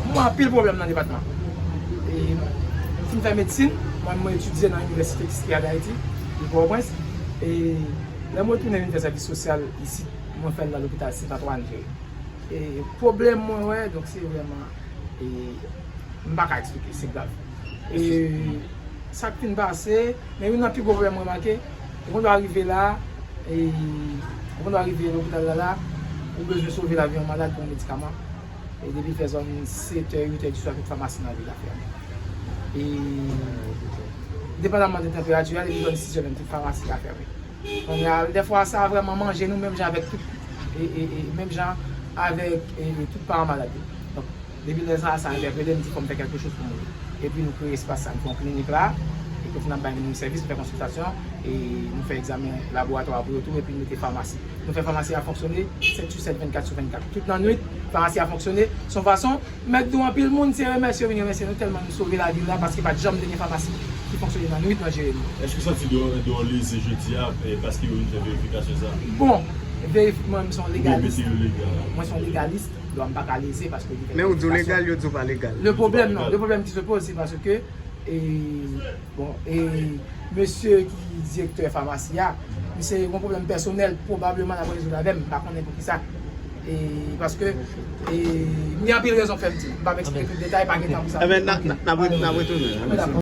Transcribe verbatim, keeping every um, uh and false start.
Mwen anpil pwoblèm nan depatman. E, m fin fè medsin, mwen, mwen etidye nan Inivèsite Kiskeya Dayiti, de Pòtoprens. E lè mwen retounen vin fè sèvis sosyal isit, mwen fè l nan lopital Sent Antwàn, jere. E pwoblèm mwen wè, donk se vrèman, e, m pa ka eksplike, se grav. E sa k fin pase, men youn nan pi gwo pwoblèm mwen remake, ou konn dwa rive la, e ou konn dwa rive lopital la la, ou bezwen sove lavi yon malad pou yon medikaman. E depi fè zòn sèt è, uit è di swa, tout famasi nan vil la fèmen. E depandaman de tanperati a, depi zòn sis è menm, tout famasi ka fèmen. Kounye a, dèfwa sa vrèman manje nou menm jan avèk tout, e, e, e, menm jan avèk, e, e, tout paran malad yo. Donk, depi lè sa, sa entèpele m, di fò m fè kèlke choz pou mwen. Epi nou kreye espas sa, nou fè yon klinik la, epi pou n ap bay moun yo sèvis, nou fè konsiltasyon, e nou fè egzamen laboratwa pou yo tou, epi nou mete famasi. Nou fè famasi a fonksyone sèt sou sèt, vennkat sou vennkat. Tout nan nwit, famasi a fonksyone. Se yon fason, mèt di w anpil moun, se remèsye yo vin remèsye nou tèlman nou sove lavi la, paske pa t janm te gen famasi ki fonksyone nan nwit nan Jeremi. Èske w santi dwòl, dwòl leze jodi a, eh, paske yo vin fè verifikasyon sa? Bon, verif-, mwen, mwen se yon legalis. Mwen se yon legalis, dwa m pa ka leze paske li fè verifikasyon. Men ou di w legal, yo di w pa legal. Le problème, non, le problème qui se pose, c'est parce que, e, bon, e, mesye ki direktè famasi a, misye gen yon pwoblèm pèsonèl, pwobableman l ap rezoud avè m, m pa konnen poukisa. E, paske, e, m gen anpil rezon k fè m di. M p ap eksplike tout detay, pa gen tan pou sa. Ebyen, n a, n a, n ap re-, n ap retounen.